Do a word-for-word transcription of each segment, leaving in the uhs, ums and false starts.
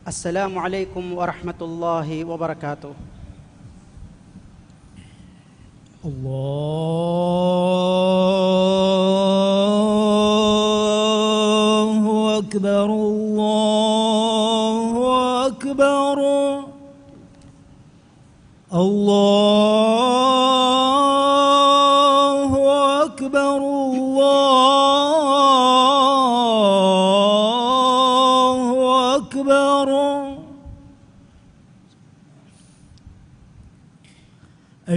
السلام عليكم ورحمة الله وبركاته. الله أكبر، الله أكبر، الله أكبر، الله أكبر.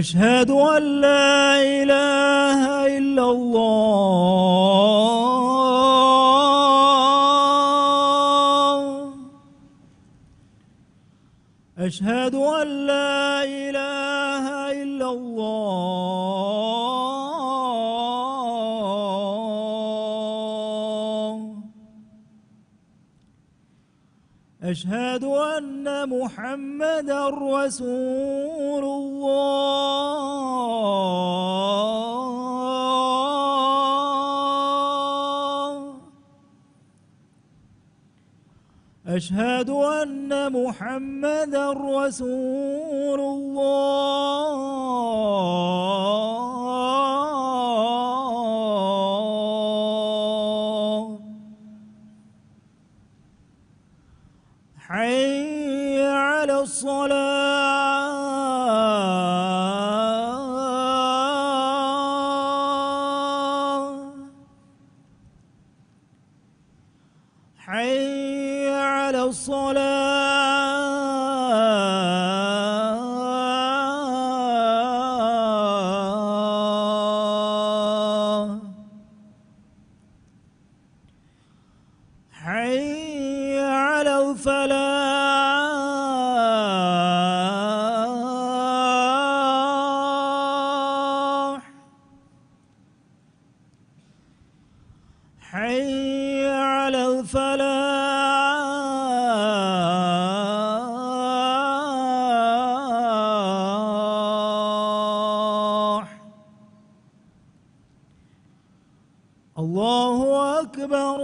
أشهد أن لا إله إلا الله. أشهد أن لا إله إلا الله. أشهد أن محمدا رسول الله. أشهد أن محمدا رسول الله. حي على الصلاة. حي على الصلاة. حي على الفلاح. حي على الفلاح. الله أكبر،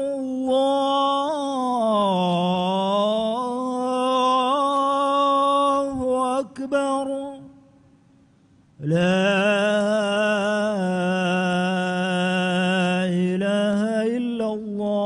الله أكبر. لا إله إلا الله.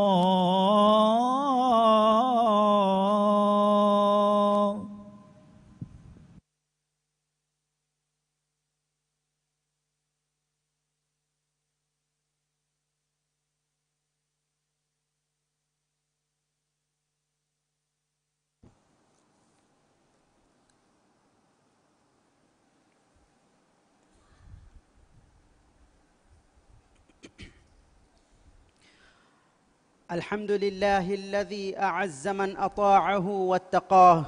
الحمد لله الذي أعز من أطاعه واتقاه،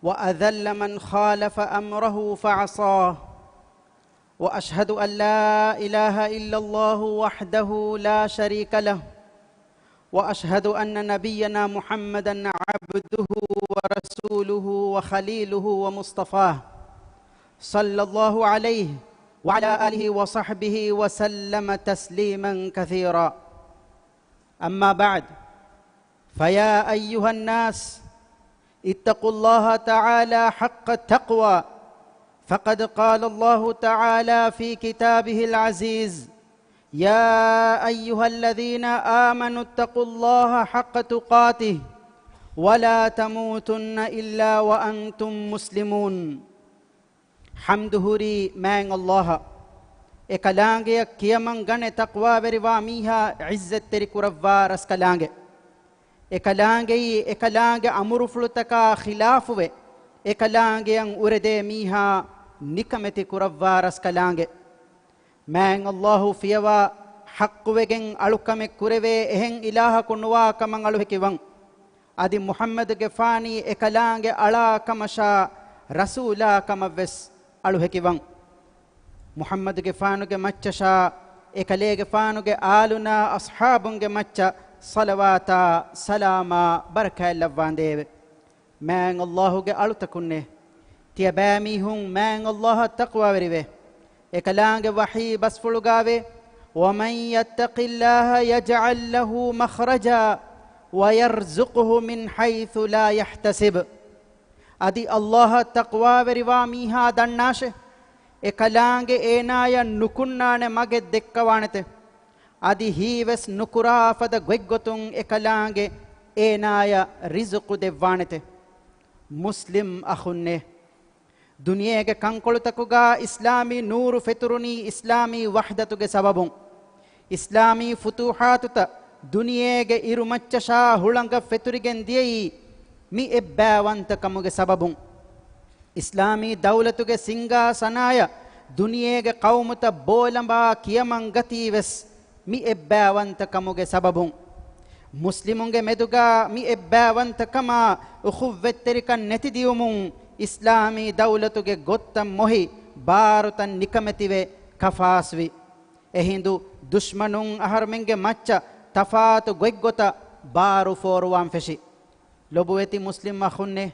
وأذل من خالف أمره فعصاه، وأشهد أن لا إله إلا الله وحده لا شريك له، وأشهد أن نبينا محمدا عبده ورسوله وخليله ومصطفاه، صلى الله عليه وعلى آله وصحبه وسلم تسليما كثيرا. أما بعد، فيا أيها الناس، اتقوا الله تعالى حق التقوى، فقد قال الله تعالى في كتابه العزيز: يا أيها الذين آمنوا اتقوا الله حق تقاته ولا تموتن إلا وأنتم مسلمون. ޙަމްދު ހުރީ މާތް ﷲ އަށް. އެކަލާނގެއަށް ކިޔަމަން ގަނެ ތަޤްވާވެރިވާ މީހާ ޢިއްޒަތްތެރި ކުރައްވާ ރަސްކަލާނގެ. އެކަލާނގެއީ އެކަލާނގެ އަމުރުފުޅުތަކާ ޚިލާފުވެ، އެކަލާނގެއަށް އުރެދޭ މީހާ ނިކަމެތި ކުރައްވާ ރަސްކަލާނގެ. މާތް ﷲ ފިޔަވާ، ޙައްޤުވެގެން އަޅުކަމެއް ކުރެވޭ އެހެން އިލާހަކު ނުވާ ކަމަށް އަޅު ހެކިވަން. އަދި މުޙައްމަދުގެފާނީ އެކަލާނގެ އަޅާ ކަމަށާ ރަސޫލާ ކަމަށްވެސް އަޅު ހެކިވަން. މުޙައްމަދުގެފާނުގެ މައްޗަށާ އެކަލޭގެފާނުގެ އާލުންނާ އަޞްޙާބުންގެ މައްޗަށް ޞަލަވާތާ ސަލާމާ ބަރަކާތް ލައްވާނދޭވެ. މާތް ﷲ ގެ އަޅުތަކުންނޭ! ތިޔަބައިމީހުން މާތް ﷲ އަށް ތަޤްވާވެރިވޭ. އެކަލާނގެ ވަޙީ ބަސްފުޅުގާވޭ: ومن يتق الله يجعل له مخرجا وَيَرْزُقْهُ مِنْ حَيْثُ لَا يَحْتَسِبُ. އަދި ﷲ އަށް ތަޤްވާވެރިވާ މީހާ ދަންނާށެ، އެކަލާނގެ އޭނާޔަށް ނުކުންނާނެ މަގެއް ދެއްކަވާނެތެ. އަދި ހީވެސް ނުކުރާ ފަދަ ގޮތްގޮތުން އެކަލާނގެ އޭނާޔަށް ރިޒުޤު ދެއްވާނެތެ. މުސްލިމް އަޚުންނޭ! ދުނިޔޭގެ ކަންކޮޅުތަކުގަ އިސްލާމީ ނޫރު ފެތުރުނީ އިސްލާމީ ވަޙްދަތުގެ ސަބަބުން. އިސްލާމީ ފުތޫޙާތުތައް ދުނިޔޭގެ އިރުމައްޗަށާ ހުޅަނގަށް ފެތުރިގެން ދިޔައީ މި އެއްބައިވަންތަކަމުގެ ސަބަބުން. އިސްލާމީ ދައުލަތުގެ ސިންގާސަނާޔަށް ދުނިޔޭގެ ޤައުމުތައް ބޯލަނބާ ކިޔަމަން ގަތީ ވެސް މި އެއްބައިވަންތަކަމުގެ ސަބަބުން. މުސްލިމުންގެ މެދުގަ މި އެއްބައިވަންތަކަމާ އުޚުއްވަތްތެރިކަން ނެތިދިޔުމުން އިސްލާމީ ދައުލަތުގެ ގޮއްތައް މޮހި، ބާރުތައް ނިކަމެތިވެ ކަފާސްވި. އެހިނދު ދުޝްމަނުން އަހަރުމެންގެ މައްޗަށް ތަފާތު ގޮތްގޮތަށް ބާރު ފޯރުވާން ފެށި. ލޮބުވެތި މުސްލިމް އަޚުންނޭ!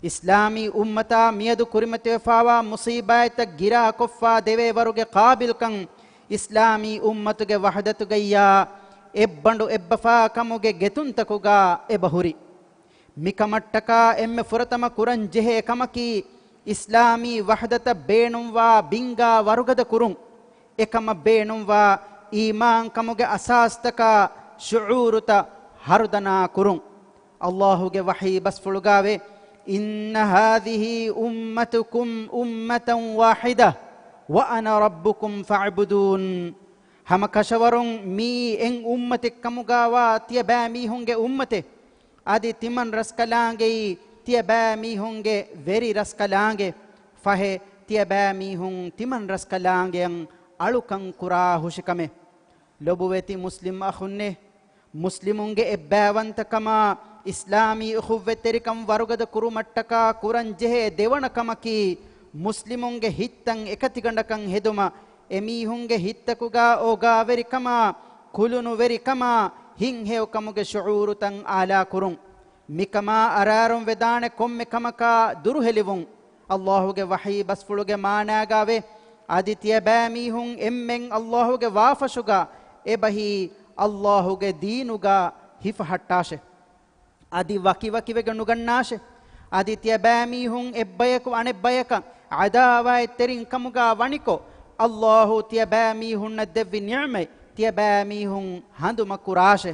އިސްލާމީ އުއްމަތާ މިއަދު ކުރިމަތިވެފާވާ މުޞީބާތްތައް ގިރާކޮށްފާ ދެވޭ ވަރުގެ ޤާބިލްކަން އިސްލާމީ އުއްމަތުގެ ވަޙްދަތުގައްޔާ އެއްބަނޑު އެއްބަފާ ކަމުގެ ގެތުންތަކުގަ އެބަ ހުރި. މިކަމަށްޓަކާ އެންމެ ފުރަތަމަ ކުރަން ޖެހޭ ކަމަކީ، އިސްލާމީ ވަޙްދަތަށް ބޭނުންވާ ބިންގާ ވަރުގަދަ ކުރުން. އެކަމަށް ބޭނުންވާ އީމާންކަމުގެ އަސާސްތަކާ ޝުޢޫރުތައް ހަރުދަނާ ކުރުން. ﷲ ގެ ވަޙީ ބަސްފުޅުގައިވޭ، إِنَّ هَٰذِهِ أُمَّتُكُمْ أُمَّةً وَاحِدَةً وَأَنَا رَبُّكُمْ فَاعْبُدُونِ. ހަމަ ކަށަވަރުން މިއީ އެއް އުއްމަތެއްކަމުގައިވާ ތިޔަބައިމީހުންގެ އުއްމަތެއް. އަދި ތިމަން ރަސްކަލާނގެއީ ތިޔަބައިމީހުންގެ ވެރި ރަސްކަލާނގެ. ފަހެ، ތިޔަބައިމީހުން ތިމަން ރަސްކަލާނގެއަށް އަޅުކަން ކުރާ ހުށިކަމެއް. ލޮބުވެތި މުސްލިމް އަޚުންނޭ! މުސްލިމުންގެ އެއްބައިވަންތަކަމާ އިސްލާމީ އުޚުއްވަތްތެރިކަން ވަރުގަދަ ކުރުމަށްޓަކާ ކުރަން ޖެހޭ ދެވަނަ ކަމަކީ، މުސްލިމުންގެ ހިތްތައް އެކަތިގަނޑަކަށް ހެދުމަށް، އެމީހުންގެ ހިތްތަކުގަ އޯގާވެރިކަމާ، ކުލުނުވެރިކަމާ، ހިތްހެޔޮކަމުގެ ޝުޢޫރުތައް އާލާކުރުން. މިކަމާ އަރާރުން ވެދާނެ ކޮންމެ ކަމަކާ ދުރުހެލިވުން. ﷲ ގެ ވަޙީ ބަސްފުޅުގެ މާނާގައިވޭ، އަދި ތިޔަބައިމީހުން އެންމެން ﷲ ގެ ވާފަށުގަ އެބަހީ، ﷲ ގެ ދީނުގަ ހިފަހައްޓާށެ. އަދި ވަކިވަކިވެގެން ނުގަންނާށެ. އަދި ތިޔަބައިމީހުން އެއްބަޔަކު އަނެއްބަޔަކަށް ޢަދާވާތްތެރިން ކަމުގަ ވަނިކޮށް، ﷲ ތިޔަބައިމީހުންނަށް ދެއްވި ނިޢުމަތް ތިޔަބައިމީހުން ހަނދުމަކުރާށެ.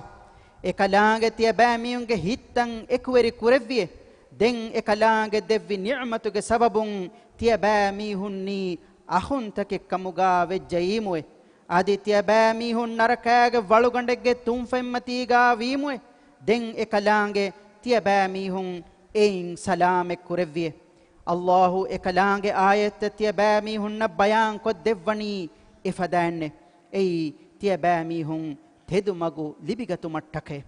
އެކަލާނގެ ތިޔަބައިމީހުންގެ ހިތްތައް އެކުވެރި ކުރެއްވިއެ. ދެން އެކަލާނގެ ދެއްވި ނިޢުމަތުގެ ސަބަބުން ތިޔަބައިމީހުންނީ އަޚުންތަކެއް ކަމުގަ ވެއްޖައީމުއެ. އަދި ތިޔަބައިމީހުން ނަރަކާގެ ވަޅުގަނޑެއްގެ ތުންފަތްމަތީގަ ވީމުއެ. ދެން އެކަލާނގެ ތިޔަބައިމީހުން އެއިން ސަލާމަތް ކުރެއްވިއެ. ﷲ އެކަލާނގެ އާޔަތްތައް ތިޔަބައިމީހުންނަށް ބަޔާންކޮށްދެއްވަނީ އެފަދައިންނެ. އެއީ ތިޔަބައިމީހުން ތެދުމަގު ލިބިގަތުމަށްޓަކައި.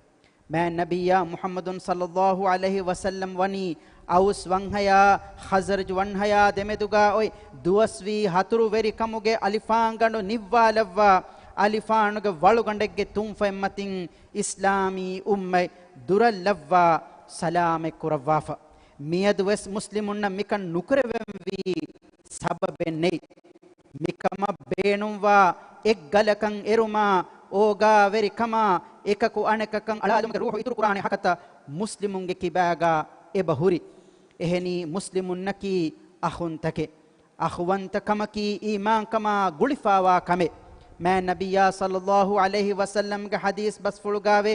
މާތް ނަބިއްޔާ މުޙައްމަދު ޞައްލައްލާހު ޢަލައިހި ވަސައްލަމް ވަނީ އައުސް ވަންހަޔާ، ޚަޒްރަޖް ވަންހަޔާ ދެމެދުގަ އޮތް ދުވަސްވީ ހަތުރުވެރިކަމުގެ އަލިފާންގަނޑު ނިއްވާލައްވާ، އަލިފާނުގެ ވަޅުގަނޑެއްގެ ތުންފަތްމަތިން އިސްލާމީ އުއްމަތް ދުރަށްލައްވާ، ސަލާމަތް ކުރައްވާފަ. މިއަދުވެސް މުސްލިމުންނަށް މިކަން ނުކުރެވެންވީ ސަބަބެއް ނެތް. މިކަމަށް ބޭނުންވާ އެއްގަލަކަށް އެރުމާ، އޯގާވެރިކަމާ، އެކަކު އަނެކަކަށް އަޅާލުމުގެ ރޫޙު އިތުރުކުރާނެ ހަކަތަ މުސްލިމުންގެ ކިބާގަ އެބަ ހުރި. އެހެނީ މުސްލިމުންނަކީ އަޚުންތަކެއް. އަޚުވަންތަކަމަކީ އީމާންކަމާ ގުޅިފާވާ ކަމެއް. މާތް ނަބިއްޔާ ޞައްލައްލާހު ޢަލައިހި ވަސައްލަމްގެ ޙަދީޘް ބަސްފުޅުގައިވޭ،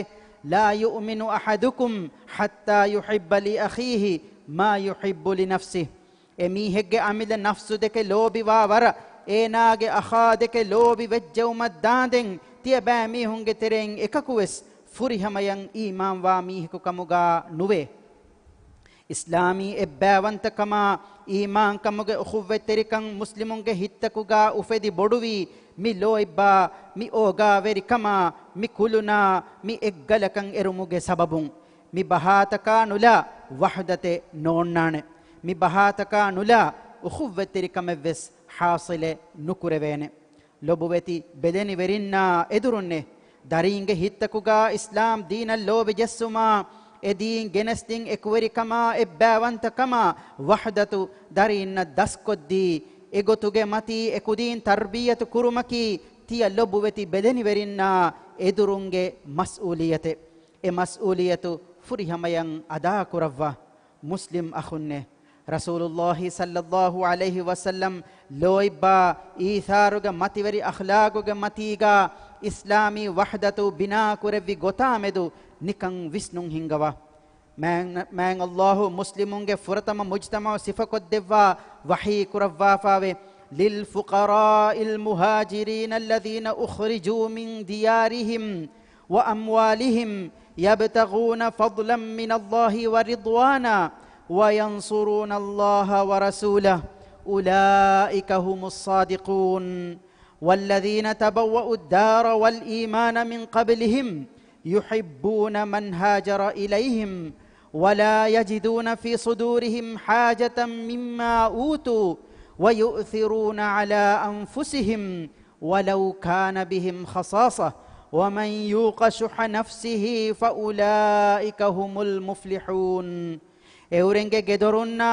لا يؤمن أحدكم حتى يحب لأخيه ما يحب لنفسه. އެމީހެއްގެ އަމިއްލަ ނަފްސު ދެކެ ލޯބިވާ ވަރަށް، އޭނާގެ އަޚާ ދެކެ ލޯބި ވެއްޖެއުމަށް ދާނދެން، ތިޔަބައިމީހުންގެ ތެރެއިން އެކަކުވެސް ފުރިހަމަޔަށް އީމާންވާ މީހަކު ކަމުގަ ނުވޭ. އިސްލާމީ އެއްބައިވަންތަކަމާ، އީމާންކަމުގެ އުޚުއްވަތްތެރިކަން މުސްލިމުންގެ ހިތްތަކުގަ އުފެދި ބޮޑުވީ، މި ލޯތްބާ، މި އޯގާވެރިކަމާ، މި ކުލުނާ، މި އެއްގަލަކަށް އެރުމުގެ ސަބަބުން. މި ބަހާތަކާ ނުލާ ވަޙްދަތެއް ނޯންނާނެ. މި ބަހާތަކާ ނުލާ އުޚުއްވަތްތެރިކަމެއްވެސް ޙާޞިލެއް ނުކުރެވޭނެ. ލޮބުވެތި ބެލެނިވެރިންނާ އެދުރުންނޭ! ދަރީންގެ ހިތްތަކުގަ އިސްލާމް ދީނަށް ލޯބި ޖެއްސުމާ، އެ ދީން ގެނެސްދިން އެކުވެރިކަމާ، އެއްބައިވަންތަކަމާ، ވަޙްދަތު ދަރީންނަށް ދަސްކޮށްދީ، އެގޮތުގެ މަތީ އެކުދީން ތަރްބިއްޔަތު ކުރުމަކީ، ތިޔަ ލޮބުވެތި ބެލެނިވެރިންނާ އެދުރުންގެ މަސްއޫލިއްޔަތެއް. އެ މަސްއޫލިއްޔަތު ފުރިހަމަޔަށް އަދާކުރައްވާ. މުސްލިމް އަޚުންނޭ، ރަސޫލުއްލާހި ޞައްލައްލާހު ޢަލައިހި ވަސައްލަމް ލޯތްބާ އީޘާރުގެ މަތިވެރި އަޚްލާގުގެ މަތީގާ އިސްލާމީ ވަޙްދަތު ބިނާކުރެއްވި ގޮތާމެދު ނިކަން ވިސްނުން ހިންގަވާ. މާތް، މާތް ﷲ މުސްލިމުންގެ ފުރަތަމަ މުޖްތަމަޢު ސިފަކޮށްދެއްވާ ވަޙީ ކުރައްވާފާވޭ، للفقراء المهاجرين الذين أخرجوا من ديارهم وأموالهم يبتغون فضلا من الله ورضوانا وينصرون الله ورسوله أولئك هم الصادقون. والذين تبوأوا الدار والإيمان من قبلهم يحبون من هاجر إليهم ولا يجدون في صدورهم حاجة مما أوتوا ويؤثرون على أنفسهم ولو كان بهم خصاصة ومن يوق شح نفسه فأولئك هم المفلحون. އެއުރެންގެ ގެދޮރުންނާ،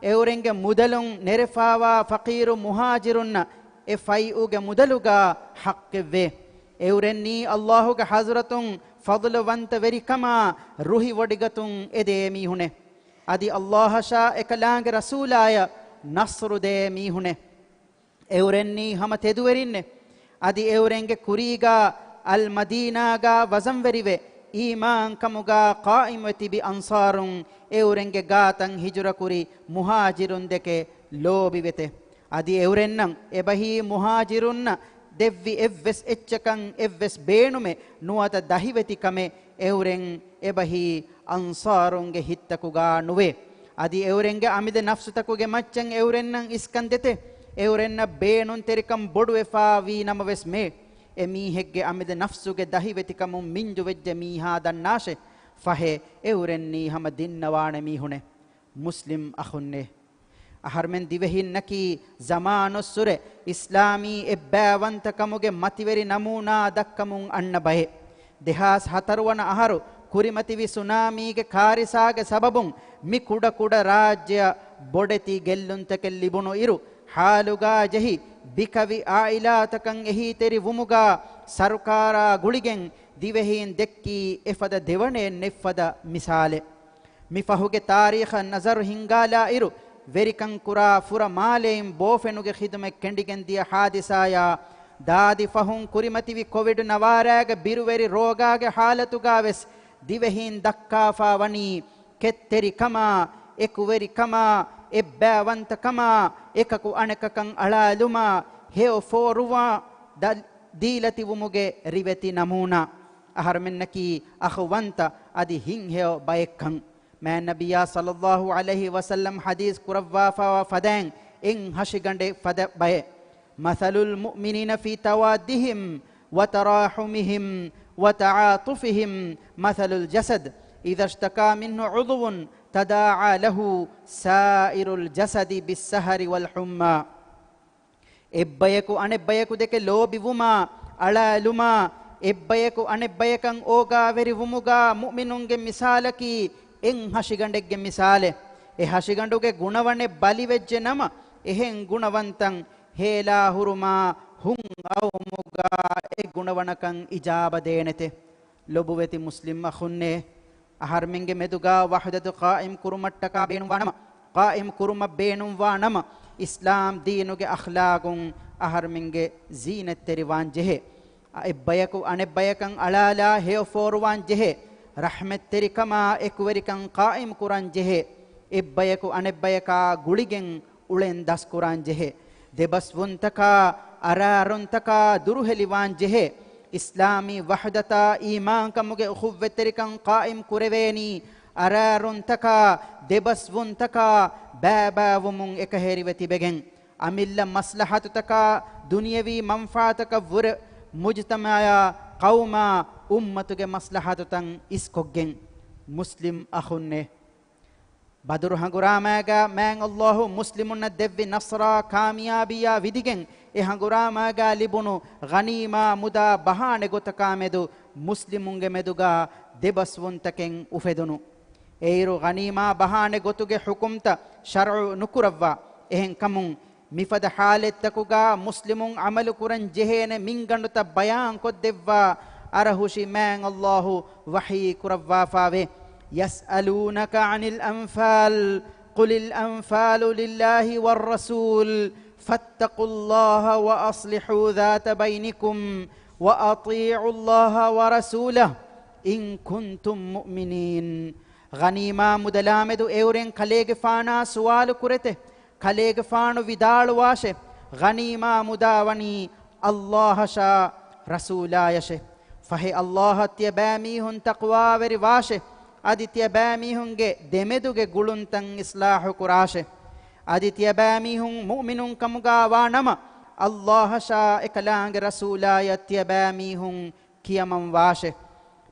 އެއުރެންގެ މުދަލުން ނެރެފާވާ ފަޤީރު މުހާޖިރުންނަށް އެ ފައިއުގެ މުދަލުގާ ޙައްޤެއްވޭ. އެއުރެންނީ ﷲގެ ޙަޟްރަތުން ފަޟްލުވަންތަވެރިކަމާ ރުހިވޮޑިގަތުން އެދޭ މީހުނެއް. އަދި ﷲއަށާ އެކަލާނގެ ރަސޫލާޔަށް ނަޞްރު ދޭ މީހުނެއް. އެއުރެންނީ ހަމަ ތެދުވެރިންނެއް. އަދި އެއުރެންގެ ކުރީގާ އަލްމަދީނާގާ ވަޒަންވެރިވެ، އީމާންކަމުގާ ޤާއިމްވެ ތިބި އަންޞާރުން އެއުރެންގެ ގާތަށް ހިޖުރަކުރި މުހާޖިރުންދެކެ ލޯބިވެތެ. އަދި އެއުރެންނަށް އެބަހީ މުހާޖިރުންނަށް ދެއްވި އެއްވެސް އެއްޗަކަށް އެއްވެސް ބޭނުމެއް ނުވަތަ ދަހިވެތިކަމެއް އެއުރެން އެބަހީ އަންޞާރުންގެ ހިތްތަކުގާ ނުވޭ. އަދި އެއުރެންގެ އަމިއްލަ ނަފްސުތަކުގެ މައްޗަށް އެއުރެންނަށް އިސްކަން ދެތެ. އެއުރެންނަށް ބޭނުންތެރިކަން ބޮޑުވެފާ ވީ ނަމަވެސް މޭ، އެ މީހެއްގެ އަމިއްލަ ނަފްސުގެ ދަހިވެތިކަމުން މިންޖުވެއްޖެ މީހާ ދަންނާށެ. ފަހެ، އެއުރެންނީ ހަމަ ދިންނަވާނެ މީހުނެއް. މުސްލިމް އަޚުންނޭ، އަހަރުމެން ދިވެހިންނަކީ ޒަމާނުއްސުރެ އިސްލާމީ އެއްބައިވަންތަކަމުގެ މަތިވެރި ނަމޫނާ ދައްކަމުން އަންނަ ބައެއް. ދެހާސް ހަތަރު ވަނަ އަހަރު ކުރިމަތިވި ސުނާމީގެ ކާރިސާގެ ސަބަބުން މި ކުޑަކުޑަ ރާއްޖެއަށް ބޮޑެތި ގެއްލުންތަކެއް ލިބުނު އިރު، ޙާލުގާ ޖެހި ބިކަވި އާއިލާތަކަށް އެހީތެރި ވުމުގާ ސަރުކާރާ ގުޅިގެން ދިވެހީން ދެއްކީ އެފަދަ ދެވަނައެއް ނެތްފަދަ މިސާލެއް. މި ފަހުގެ ތާރީޚަށް ނަޒަރު ހިންގާލާ އިރު، ވެރިކަން ކުރާ ފުރަ މާލެއިން ބޯފެނުގެ ޚިދުމަތް ކެނޑިގެން ދިޔަ ޙާދިސާޔާ ދާދި ފަހުން ކުރިމަތިވި ކޮވިޑް ނަވާރާގެ ބިރުވެރި ރޯގާގެ ޙާލަތުގާ ވެސް ދިވެހީން ދައްކާފާ ވަނީ ކެތްތެރިކަމާ، އެކުވެރިކަމާ، އެއްބައިވަންތަކަމާ، އެކަކު އަނެކަކަށް އަޅާލުމާ، ހެޔޮ ފޯރުވާ ދަ-، ދީލަތިވުމުގެ ރިވެތި ނަމޫނާ. އަހަރުމެންނަކީ އަޚުވަންތަ އަދި ހިތްހެޔޮ ބައެއްކަން. މާތް ނަބިއްޔާ ޞައްލައްލާހު ޢަލައިހި ވަސައްލަމް ޙަދީޘް ކުރައްވާފާވާ ފަދައިން އެއް ހަށިގަނޑެއް ފަދަ ބައެއް. مثل المؤمنين في توادهم وتراحمهم وتعاطفهم مثل الجسد إذا اشتكى منه عضو تداعى له سائر الجسد بالسهر والحمى. އެއްބަޔަކު އަނެއްބަޔަކު ދެކެ ލޯބިވުމާ، އަޅާލުމާ، އެއްބަޔަކު އަނެއްބަޔަކަށް އޯގާވެރިވުމުގާ މުއުމިނުންގެ މިސާލަކީ އެއް ހަށިގަނޑެއްގެ މިސާލެއް. އެ ހަށިގަނޑުގެ ގުނަވަނެއް ބަލިވެއްޖެ ނަމަ، އެހެން ގުނަވަންތައް ހޭލާ ހުރުމާ ހުން އައުމުގާ އެ ގުނަވަނަކަން އިޖާބަ ދޭނެތެ. ލޮބުވެތި މުސްލިމް އަޚުންނޭ، އަހަރުމެންގެ މެދުގާ ވަޙްދަތު ޤާއިމް ކުރުމަށްޓަކާ ބޭނުންވާ ނަމަ، ޤާއިމް ކުރުމަށް ބޭނުންވާ ނަމަ، އިސްލާމް ދީނުގެ އަޚްލާގުން އަހަރުމެންގެ ޒީނަތްތެރިވާން ޖެހޭ. އަ، އެއްބަޔަކު އަނެއްބަޔަކަށް އަޅާލާ ހެޔޮ ފޯރުވާން ޖެހޭ. ރަޙްމަތްތެރިކަމާ އެކުވެރިކަން ޤާއިމް ކުރަން ޖެހޭ. އެއްބަޔަކު އަނެއްބަޔަކާ ގުޅިގެން އުޅެން ދަސްކުރާން ޖެހޭ. ދެބަސްވުންތަކާ، އަރާރުންތަކާ ދުރުހެލިވާން ޖެހޭ. އިސްލާމީ ވަޙްދަތާ އީމާންކަމުގެ އުޚުއްވަތްތެރިކަން ޤާއިމް ކުރެވޭނީ، އަރާރުންތަކާ، ދެބަސްވުންތަކާ، ބައިބައިވުމުން އެކަހެރިވެ ތިބެގެން، އަމިއްލަ މަސްލަޙަތުތަކާ، ދުނިޔަވީ މަންފާތަކަށްވުރެ، މުޖުތަމަޢާ، ޤައުމާ، އުއްމަތުގެ މަސްލަޙަތުތައް އިސްކޮށްގެން. މުސްލިމް އަޚުންނޭ، ބަދުރު ހަނގުރާމައިގާ މާތް ﷲ މުސްލިމުންނަށް ދެއްވި ނަޞްރާ ކާމިޔާބީއާ ވިދިގެން، އެ ހަނގުރާމައިގާ ލިބުނު ޣަނީމާ މުދާ ބަހާނެ ގޮތަކާ މެދު މުސްލިމުންގެ މެދުގާ ދެބަސްވުންތަކެއް އުފެދުނު. އެއިރު ޣަނީމާ ބަހާނެ ގޮތުގެ ޙުކުމްތައް ޝަރުޢު ނުކުރައްވާ. އެހެންކަމުން، މިފަދަ ޙާލަތްތަކުގާ މުސްލިމުން ޢަމަލު ކުރަން ޖެހޭނެ މިންގަނޑުތައް ބަޔާންކޮށްދެއްވާ އަރަހުށި މާތް ﷲ ވަޙީ ކުރައްވާފާވޭ. يسألونك عن الأنفال قل الأنفال لله والرسول فاتقوا الله وأصلحوا ذات بينكم وأطيعوا الله ورسوله إن كنتم مؤمنين. ޣަނީމާ މުދަލާމެދު އެއުރެން ކަލޭގެފާނާ ސުވާލު ކުރެތެ. ކަލޭގެފާނު ވިދާޅުވާށެ، ޣަނީމާ މުދާ ވަނީ ﷲ އަށާ ރަސޫލާޔަށެ. ފަހެ ﷲ އަށް ތިޔަބައިމީހުން ތަޤްވާވެރި ވާށެ. އަދި ތިޔަބައިމީހުންގެ ދެމެދުގެ ގުޅުންތައް އިޞްލާޙު ކުރާށެ. އަދި ތިޔަބައިމީހުން މުއުމިނުން ކަމުގާ ވާ ނަމަ، ﷲ އަށާ އެކަލާނގެ ރަސޫލާޔަށް ތިޔަބައިމީހުން ކިޔަމަން ވާށެ.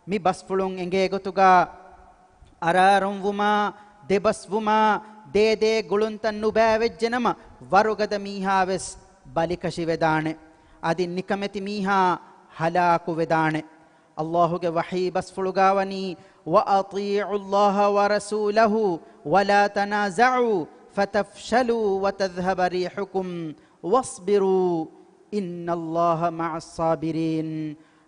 މި ބަސްފުޅުން އެނގޭ ގޮތުގާ އަރާރުންވުމާ، ދެބަސްވުމާ، ދޭދޭ ގުޅުންތައް ނުބައިވެއްޖެނަމަ، ވަރުގަދަ މީހާވެސް ބަލިކަށިވެދާނެ. އަދި ނިކަމެތި މީހާ ހަލާކުވެދާނެ. ﷲ ގެ ވަޙީ ބަސްފުޅުގާ ވަނީ، وأطيعوا الله ورسوله ولا تنازعوا فتفشلوا وتذهب ريحكم واصبروا إن الله مع الصابرين.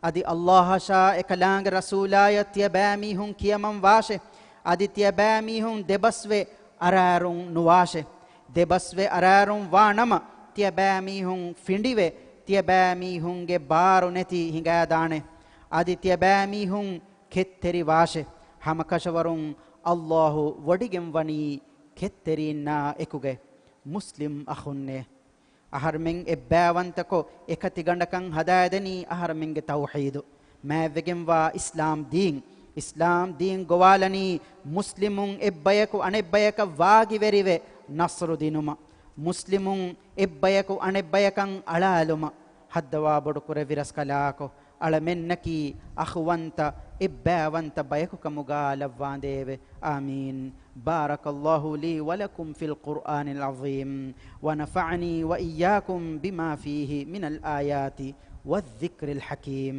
އަދި ﷲ އަށާ އެކަލާނގެ ރަސޫލާޔަށް ތިޔަބައިމީހުން ކިޔަމަން ވާށެ. އަދި ތިޔަބައިމީހުން ދެބަސްވެ އަރާރުން ނުވާށެ. ދެބަސްވެ އަރާރުން ވާ ނަމަ، ތިޔަބައިމީހުން ފިނޑިވެ، ތިޔަބައިމީހުންގެ ބާރު ނެތި ހިނގާދާނެ. އަދި ތިޔަބައިމީހުން ކެތްތެރިވާށެ. ހަމަކަށަވަރުން ﷲ ވޮޑިގެން ވަނީ ކެތްތެރީންނާ އެކުގައި. މުސްލިމް އަޚުންނޭ! އަހަރުމެން އެއްބައިވަންތަކޮށް އެކަތިގަނޑަކަށް ހަދާދެނީ އަހަރުމެންގެ ތައުޙީދު، މާތްވެގެންވާ އިސްލާމް ދީން. އިސްލާމް ދީން ގޮވާލަނީ މުސްލިމުން އެއްބަޔަކު އަނެއްބަޔަކަށް ވާގިވެރިވެ ނަޞްރު ދިނުމަށް، މުސްލިމުން އެއްބަޔަކު އަނެއްބަޔަކަށް އަޅާލުމަށް. ހައްދަވާ ބޮޑުކުރެއްވި ރަސްކަލާކޮ، އަޅަމެންނަކީ އަޚުވަންތަ އެއްބައިވަންތަ ބަޔަކު ކަމުގާ ލައްވާނދޭވެ. آمين. بارك الله لي ولكم في القرآن العظيم، ونفعني وإياكم بما فيه من الآيات والذكر الحكيم.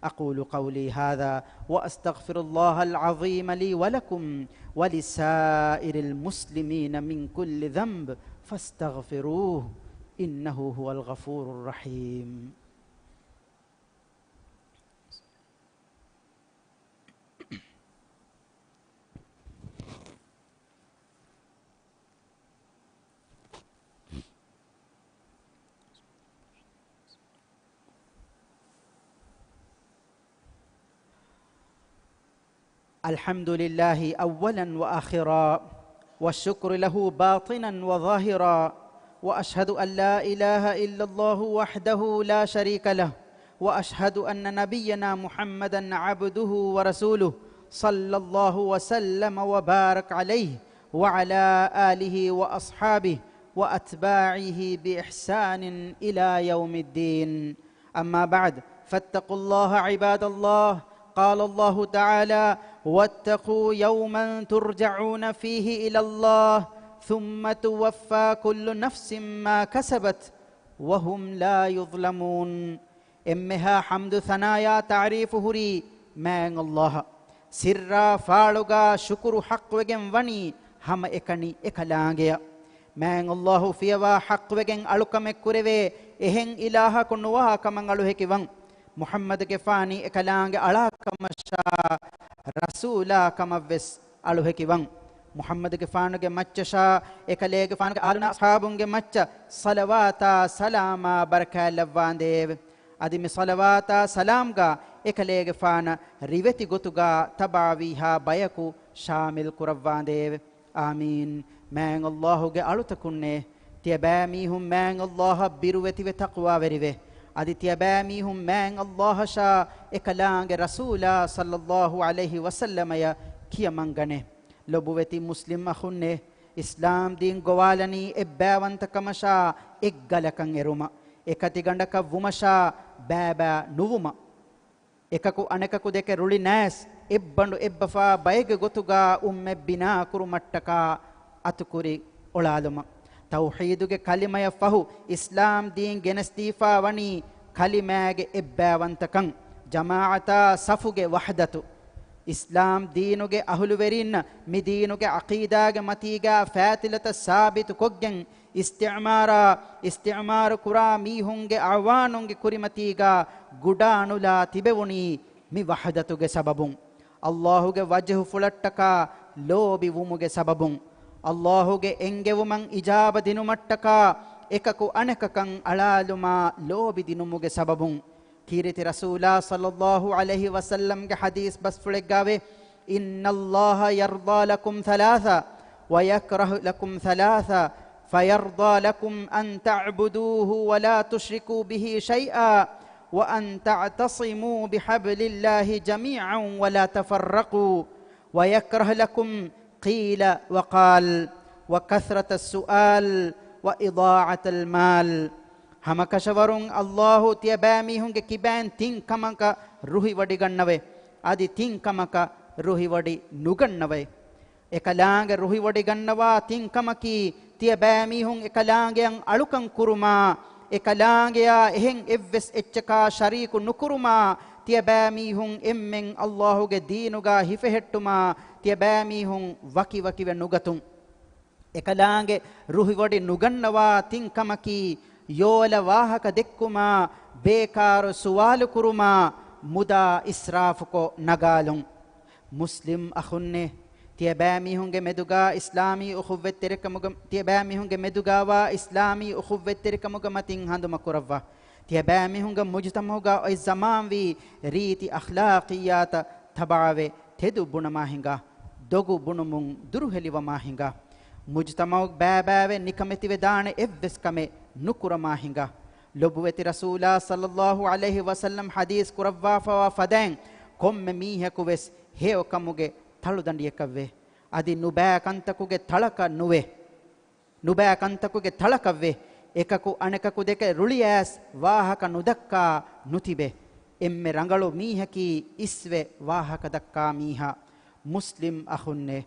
أقول قولي هذا وأستغفر الله العظيم لي ولكم ولسائر المسلمين من كل ذنب فاستغفروه إنه هو الغفور الرحيم. الحمد لله أولا وآخرا، والشكر له باطنا وظاهرا، وأشهد أن لا إله إلا الله وحده لا شريك له، وأشهد أن نبينا محمدا عبده ورسوله، صلى الله وسلم وبارك عليه وعلى آله وأصحابه وأتباعه بإحسان إلى يوم الدين. أما بعد، فاتقوا الله عباد الله. قال الله تعالى: واتقوا يوما ترجعون فيه إلى الله ثم توفى كل نفس ما كسبت وهم لا يظلمون. އެންމެހާ ޙަމްދު ސަނާޔާ ތަޢުރީފު ހުރީ މާތް ﷲ އަށް. ސިއްރާ ފާޅުގާ ޝުކުރު ޙައްޤުވެގެން ވަނީ ހަމައެކަނި އެކަލާނގެއަށް. މާތް ﷲ ފިޔަވާ ޙައްޤުވެގެން އަޅުކަމެއް ކުރެވޭ އެހެން އިލާހަކު ނުވާ ކަމަށް އަޅުހެކިވަން. މުޙައްމަދުގެފާނީ އެކަލާނގެ އަޅާ ކަމަށާ ރަސޫލާ ކަމަށްވެސް އަޅުހެކިވަން. މުޙައްމަދުގެފާނުގެ މައްޗަށާ އެކަލޭގެފާނުގެ އާލުން އަޞްޙާބުންގެ މައްޗަށް ޞަލަވާތާ ސަލާމާ ބަރަކާތް ލައްވާނދޭވެ. އަދި މި ޞަލަވާތާ ސަލާމްގާ އެކަލޭގެފާނަށް ރިވެތި ގޮތުގާ ތަބާވީހާ ބަޔަކު ޝާމިލް ކުރައްވާނދޭވެ. އާމީން. މާތް ﷲ ގެ އަޅުތަކުންނޭ، ތިޔަބައިމީހުން މާތް ﷲ އަށް ބިރުވެތިވެ ތަޤްވާވެރިވެ. އަދި ތިޔަބައިމީހުން މާތް ﷲ އަށާ އެކަލާނގެ ރަސޫލާ ޞައްލައްލާހު ޢަލައިހި ވަސައްލަމަޔަށް ކިޔަމަންގަނޭ. ލޮބުވެތި މުސްލިމް އަޚުންނޭ، އިސްލާމް ދީން ގޮވާލަނީ އެއްބައިވަންތަކަމަށާ އެއްގަލަކަށް އެރުމަށް، އެކަތިގަނޑަކަށް ވުމަށާ ބައިބައި ނުވުމަށް. އެކަކު އަނެކަކު ދެކެ ރުޅި ނައިސް، އެއްބަނޑު އެއްބަފާ ބައެއްގެ ގޮތުގާ އުއްމެއް ބިނާ ކުރުމަށްޓަކާ އަތުކުރި އޮޅާލުމަށް. ތައުޙީދުގެ ކަލިމަޔަށް ފަހު އިސްލާމް ދީން ގެނެސްދީފާ ވަނީ ކަލިމާގެ އެއްބައިވަންތަކަން، ޖަމާޢަތާ ސަފުގެ ވަޙްދަތު. އިސްލާމް ދީނުގެ އަހުލުވެރިންނަށް މި ދީނުގެ ޢަޤީދާގެ މަތީގާ ފާތިލަތައް ސާބިތު ކޮށްގެން، އިސްތިޢުމާރާ، އިސްތިޢުމާރު ކުރާ މީހުންގެ އަޢުވާނުންގެ ކުރިމަތީގާ ގުޑާނުލާ ތިބެވުނީ މި ވަޙްދަތުގެ ސަބަބުން. ﷲ ގެ ވަޖްހުފުޅަށްޓަކާ ލޯބި ވުމުގެ ސަބަބުން. ﷲ ގެ އެންގެވުމަށް އިޖާބަ ދިނުމަށްޓަކާ އެކަކު އަނެކަކަށް އަޅާލުމާ ލޯބި ދިނުމުގެ ސަބަބުން. ކީރިތި ރަސޫލާ ޞައްލައްލާހު ޢަލައިހި ވަސައްލަމްގެ ޙަދީޘް ބަސްފުޅެއްގާވޭ، إن الله يرضى لكم ثلاثا ويكره لكم ثلاثا، فيرضى لكم أن تعبدوه ولا تشركوا به شيئا، وأن تعتصموا بحبل الله جميعا ولا تفرقوا، ويكره لكم قيل وقال، وكثرة السؤال، وإضاعة المال. ހަމަކަށަވަރުން ﷲ ތިޔަބައިމީހުންގެ ކިބައިން ތިން ކަމަކަށް ރުހިވޮޑިގަންނަވައި، އަދި ތިން ކަމަކަށް ރުހިވޮޑި ނުގަންނަވައި. އެކަލާނގެ ރުހިވޮޑިގަންނަވާ ތިން ކަމަކީ، ތިޔަބައިމީހުން އެކަލާނގެއަށް އަޅުކަން ކުރުމާ، އެކަލާނގެއާ އެހެން އެއްވެސް އެއްޗަކާ ޝަރީކު ނުކުރުމާ، ތިޔަބައިމީހުން އެންމެން ﷲ ގެ ދީނުގާ ހިފެހެއްޓުމާ، ތިޔަބައިމީހުން ވަކިވަކިވެ ނުގަތުން. އެކަލާނގެ ރުހިވޮޑި ނުގަންނަވާ ތިން ކަމަކީ، ޔޯލަ ވާހަކަ ދެއްކުމާ، ބޭކާރު ސުވާލު ކުރުމާ، މުދާ އިސްރާފުކޮށް ނަގާލުން. މުސްލިމް އަޚުންނޭ، ތިޔަބައިމީހުންގެ މެދުގާ އިސްލާމީ އުޚުއްވަތްތެރިކަމުގެ، ތިޔަބައިމީހުންގެ މެދުގާވާ އިސްލާމީ އުޚުއްވަތްތެރިކަމުގެ މަތިން ހަނދުމަ ކުރައްވާ. ތިޔަބައިމީހުންގެ މުޖުތަމަޢުގާ އޮތް ޒަމާންވީ ރީތި އަޚްލާޤިއްޔާތަށް ތަބަޢަވެ، ތެދު ބުނަމާ ހިނގާ، ދޮގު ބުނުމުން ދުރުހެލިވަމާ ހިނގާ. މުޖުތަމަޢު ބައިބައިވެ ނިކަމެތިވެދާނެ އެއްވެސް ކަމެއް ނުކުރަމާ ހިނގާ. ލޮބުވެތި ރަސޫލާ ޞައްލައްލާހު ޢަލައިހި ވަސައްލަމް ޙަދީޘް ކުރައްވާފަވާ ފަދައިން، ކޮންމެ މީހަކު ވެސް ހެޔޮ ކަމުގެ ތަޅުދަނޑިއަކަށްވޭ. އަދި ނުބައި ކަންތަކުގެ ތަޅަކަށް ނުވޭ. ނުބައި ކަންތަކުގެ ތަޅަކަށްވެ، އެކަކު އަނެކަކު ދެކެ ރުޅިއައިސް ވާހަކަ ނުދައްކާ ނުތިބެ. އެންމެ ރަނގަޅު މީހަކީ އިސްވެ ވާހަކަ ދައްކާ މީހާ. މުސްލިމް އަޚުންނޭ،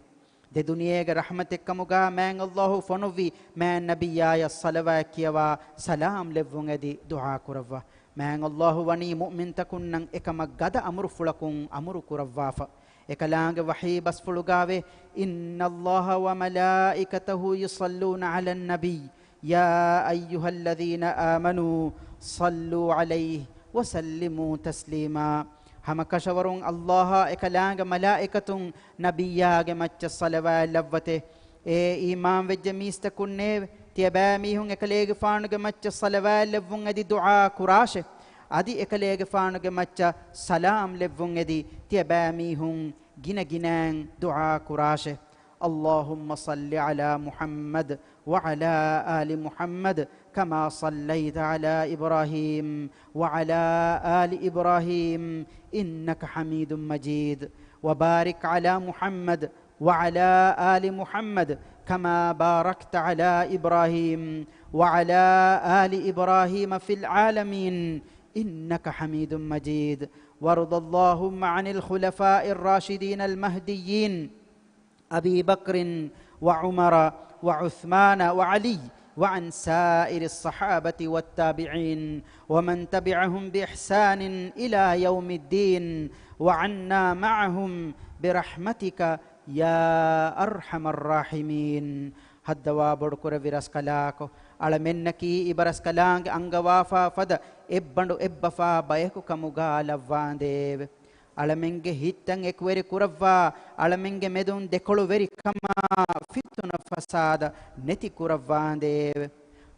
ދެ ދުނިޔޭގެ ރަޙްމަތެއްކަމުގާ މާތް ﷲ ފޮނުއްވި މާތް ނަބިއްޔާޔަށް ޞަލަވާތް ކިޔަވާ، ސަލާމް ލެއްވުން އެދި ދުޢާ ކުރައްވާ. މާތް ﷲ ވަނީ މުއުމިންތަކުންނަށް އެކަމަށް ގަދަ އަމުރުފުޅަކުން އަމުރު ކުރައްވާފަ. އެކަލާނގެ ވަޙީ ބަސްފުޅުގާވޭ، إن الله وملائكته يصلون على النبي يا أيها الذين آمنوا صلوا عليه وسلموا تسليما. ހަމަކަށަވަރުން ﷲ އާ އެކަލާނގެ މަލާއިކަތުން ނަބިއްޔާގެ މައްޗަށް ޞަލަވާތް ލައްވަތޭ. އޭ އީމާންވެއްޖެ މީސްތަކުންނޭވެ! ތިޔަބައިމީހުން އެކަލޭގެފާނުގެ މައްޗަށް ޞަލަވާތް ލެއްވުން އެދި ދުޢާ ކުރާށެ. އަދި އެކަލޭގެފާނުގެ މައްޗަށް ސަލާމް ލެއްވުން އެދި ތިޔަބައިމީހުން ގިނަގިނައިން ދުޢާ ކުރާށެ. اللهم صل على محمد وعلى آل محمد كما صليت على إبراهيم وعلى آل إبراهيم إنك حميد مجيد. وبارك على محمد وعلى آل محمد كما باركت على إبراهيم وعلى آل إبراهيم في العالمين إنك حميد مجيد. وارض اللهم عن الخلفاء الراشدين المهديين أبي بكر وعمر وعثمان وعلي وعن سائر الصحابة والتابعين ومن تبعهم بإحسان إلى يوم الدين وعنا معهم برحمتك يا أرحم الراحمين. ހައްދަވާ ބޮޑުކުރެއްވި ރަސްކަލާކޮ، އަޅަމެންނަކީ އިބަރަސްކަލާނގެ އަންގަވާފާ ފަދަ އެއްބަނޑު އެއްބަފާ ބަޔަކު ކަމުގާ ލައްވާނދޭވެ! އަޅަމެންގެ ހިތްތައް އެކުވެރި ކުރައްވާ، އަޅަމެންގެ މެދުން ދެކޮޅުވެރިކަމާ ފިތުނަ ފަސާދަ ނެތި ކުރައްވާނދޭވެ!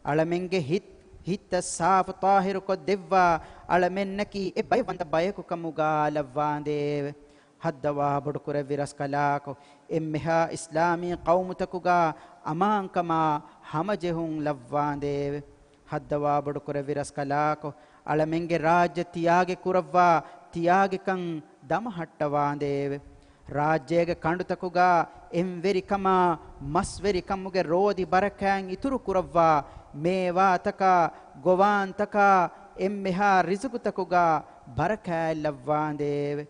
އަޅަމެންގެ ހިތް، ހިތްތައް ސާފު ޠާހިރުކޮށްދެއްވާ، އަޅަމެންނަކީ އެއް ބައިވަންތަ ބަޔަކު ކަމުގާ ލައްވާނދޭވެ! ހައްދަވާ ބޮޑުކުރެއްވި ރަސްކަލާކޮ، އެންމެހާ އިސްލާމީ ޤައުމުތަކުގާ އަމާންކަމާ ހަމަޖެހުން ލައްވާނދޭވެ! ހައްދަވާ ބޮޑުކުރެއްވި ރަސްކަލާކޮ، އަޅަމެންގެ ރާއްޖެ ތިޔާގި ކުރައްވާ ތިޔާގިކަން ދަމަހައްޓަވާނދޭވެ! ރާއްޖޭގެ ކަނޑުތަކުގާ އެންވެރިކަމާ މަސްވެރިކަމުގެ ރޯދި ބަރަކާތް އިތުރު ކުރައްވާ، މޭވާތަކާ ގޮވާންތަކާ އެންމެހާ ރިޒުގުތަކުގާ ބަރަކާތް ލައްވާނދޭވެ!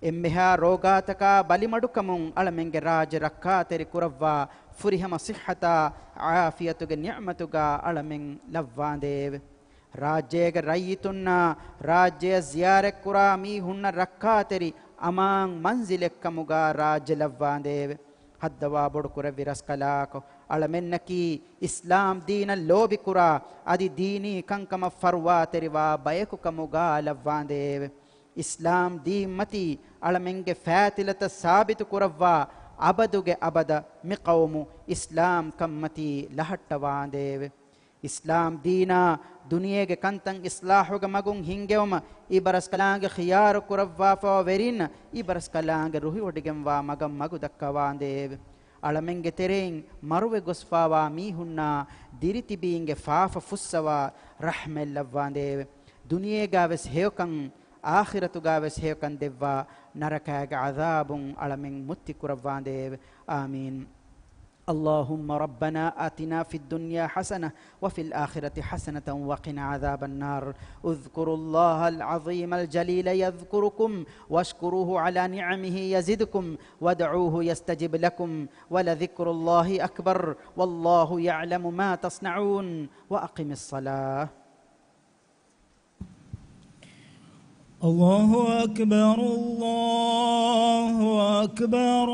އެންމެހާ ރޯގާތަކާ ބަލިމަޑުކަމުން އަޅަމެންގެ ރާއްޖެ ރައްކާތެރި ކުރައްވާ، ފުރިހަމަ ޞިއްޙަތާ ޢާފިޔަތުގެ ނިޢުމަތުގާ އަޅަމެން ލައްވާނދޭވެ! ރާއްޖޭގެ ރައްޔިތުންނާ ރާއްޖެއަށް ޒިޔާރަތްކުރާ މީހުންނަށް ރައްކާތެރި އަމާން މަންޒިލެއްކަމުގާ ރާއްޖެ ލައްވާނދޭވެ. ހައްދަވާ ބޮޑުކުރެއްވި ރަސްކަލާކޮ، އަޅަމެންނަކީ އިސްލާމް ދީނަށް ލޯބިކުރާ، އަދި ދީނީ ކަންކަމަށް ފަރުވާތެރިވާ ބަޔަކުކަމުގާ ލައްވާނދޭވެ. އިސްލާމް ދީންމަތީ އަޅަމެންގެ ފާތިލަތައް ސާބިތުކުރައްވާ، އަބަދުގެ އަބަދަށް މިޤައުމު އިސްލާމްކަންމަތީ ލަހައްޓަވާނދޭވެ. އިސްލާމް ދީނާ ދުނިޔޭގެ ކަންތައް އިސްލާހުގެ މަގުން ހިންގެވުމަށް އިބަރަސްކަލާނގެ ޚިޔާރު ކުރައްވާފަވާ ވެރިންނަށް އިބަރަސްކަލާނގެ ރުހިވޮޑިގެންވާ މަގަށް މަގު ދައްކަވާނދޭވެ. އަޅަމެންގެ ތެރެއިން މަރުވެ ގޮސްފާވާ މީހުންނާ ދިރިތިބީންގެ ފާފަ ފުއްސަވާ ރަޙްމަތް ލައްވާނދޭވެ. ދުނިޔޭގާވެސް ހެޔޮކަން، އާޚިރަތުގާވެސް ހެޔޮކަން ދެއްވާ ނަރަކާގެ ޢަޛާބުން އަޅަމެން މުއްތި ކުރައްވާނދޭވެ. އާމީން. اللهم ربنا آتنا في الدنيا حسنة وفي الآخرة حسنة وقنا عذاب النار. اذكروا الله العظيم الجليل يذكركم واشكروه على نعمه يزدكم وادعوه يستجب لكم ولذكر الله أكبر والله يعلم ما تصنعون. وأقم الصلاة. الله أكبر، الله أكبر.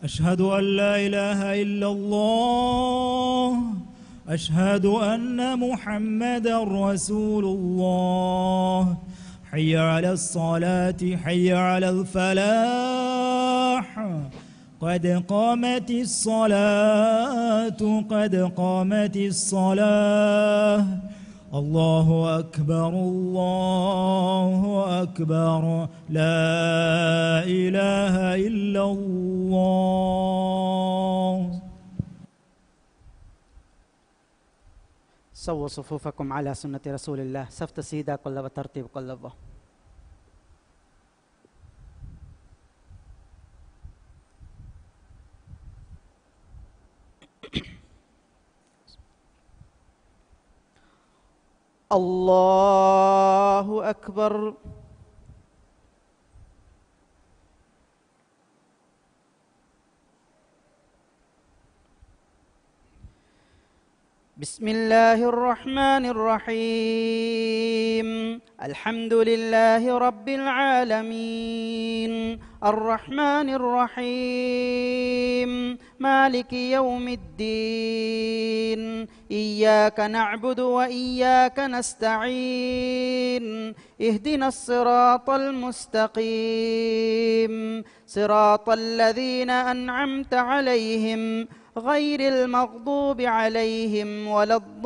أشهد أن لا إله إلا الله. أشهد أن محمدا رسول الله. حي على الصلاة، حي على الفلاح. قد قامت الصلاة، قد قامت الصلاة. الله أكبر، الله أكبر. لا إله إلا الله. سووا صفوفكم على سنة رسول الله. ސަފްތައް ސީދާ ކޮށްލައްވާ، ތަރްތީބު ކޮށްލައްވާ. الله أكبر. بسم الله الرحمن الرحيم. الحمد لله رب العالمين. الرحمن الرحيم. مالك يوم الدين. إياك نعبد وإياك نستعين. اهدنا الصراط المستقيم. صراط الذين أنعمت عليهم غير المغضوب عليهم ولا الضالين.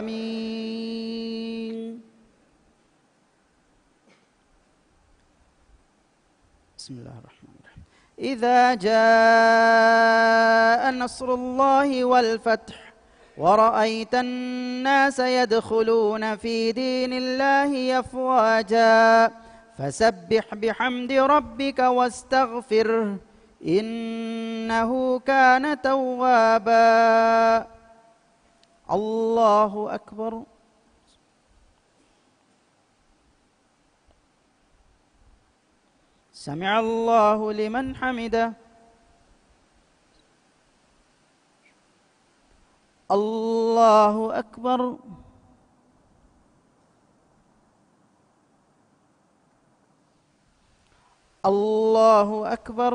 آمين. بسم الله الرحمن الرحيم. إذا جاء نصر الله والفتح ورأيت الناس يدخلون في دين الله أفواجا فسبح بحمد ربك واستغفره إنه كان توابا. الله أكبر. سمع الله لمن حمده. الله أكبر. الله أكبر.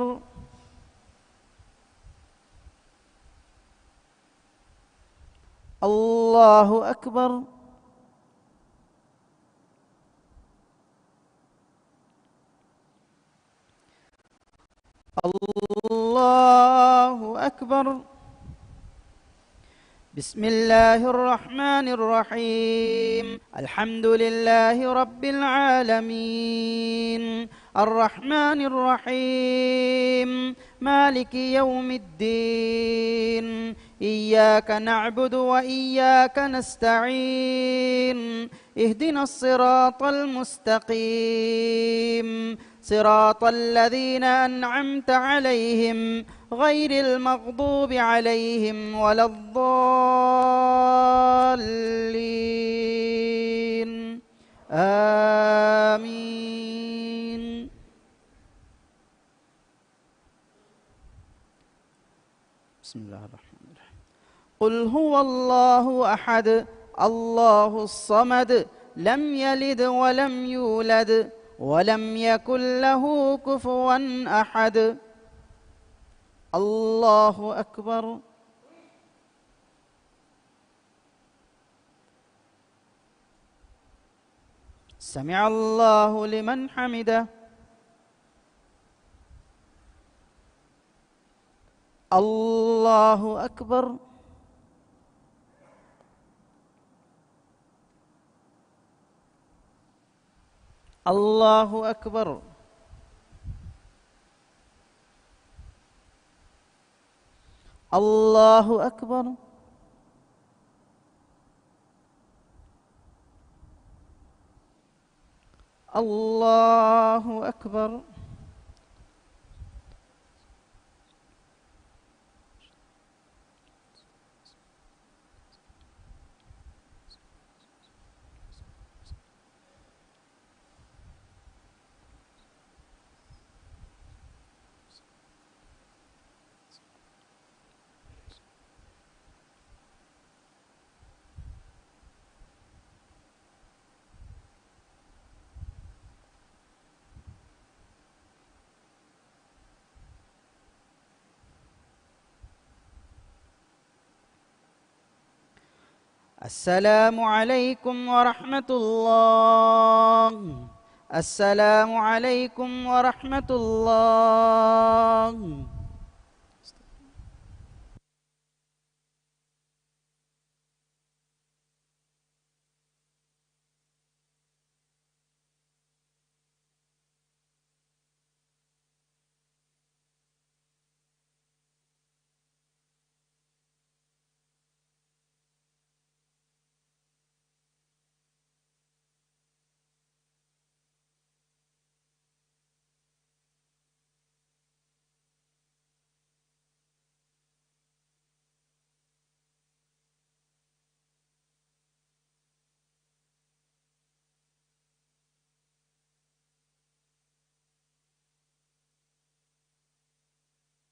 الله أكبر. الله أكبر. بسم الله الرحمن الرحيم. الحمد لله رب العالمين. الرحمن الرحيم. مالك يوم الدين. إياك نعبد وإياك نستعين. اهدنا الصراط المستقيم. صراط الذين أنعمت عليهم غير المغضوب عليهم ولا الضالين. آمين. بسم الله الرحمن الرحيم. قل هو الله أحد، الله الصمد، لم يلد ولم يولد، ولم يكن له كفوا أحد. الله أكبر. سمع الله لمن حمده. الله أكبر. الله أكبر. الله أكبر. الله أكبر. السلام عليكم ورحمة الله. السلام عليكم ورحمة الله.